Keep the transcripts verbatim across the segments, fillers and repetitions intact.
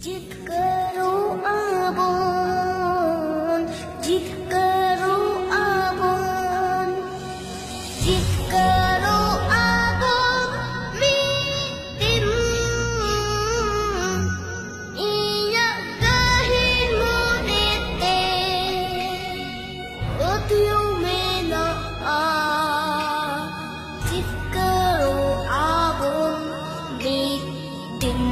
ᱡᱤᱛᱠᱟᱹᱨᱚᱜ ᱟᱵᱚᱱ, ᱡᱤᱛᱠᱟᱹᱨᱚᱜ ᱟᱵᱚᱱ, ᱡᱤᱛᱠᱟᱹᱨᱚᱜ ᱟᱵᱚᱱ ᱢᱤᱫ ᱫᱤᱱ᱾ ᱤᱧᱟᱹᱜ ᱜᱟᱹᱦᱤᱨ ᱢᱚᱱᱮᱛᱮ ᱯᱟᱹᱛᱭᱟᱹᱣ ᱢᱮᱱᱟᱜᱼᱟ, ᱡᱤᱛᱠᱟᱹᱨᱚᱜ ᱟᱵᱚᱱ ᱢᱤᱫ ᱫᱤᱱ᱾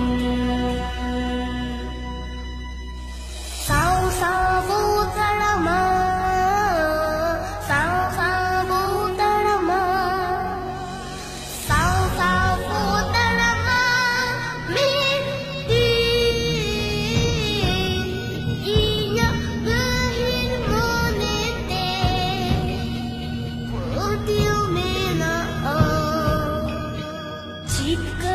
ᱥᱟᱶ ᱥᱟᱶ ᱵᱚ ᱛᱟᱲᱟᱢᱟ, ᱥᱟᱶ ᱥᱟᱶ ᱵᱚ ᱛᱟᱲᱟᱢᱟ, ᱥᱟᱶ ᱥᱟᱶ ᱵᱚ ᱛᱟᱲᱟᱢᱟ ᱢᱤᱫ ᱫᱤᱱ᱾ ᱤᱧᱟᱹᱜ ᱜᱟᱹᱦᱤᱨ ᱢᱚᱱᱮᱛᱮ ᱯᱟᱹᱛᱭᱟᱹᱣ ᱢᱮᱱᱟᱜᱼᱟ, ᱡᱤᱛᱠᱟᱹᱨ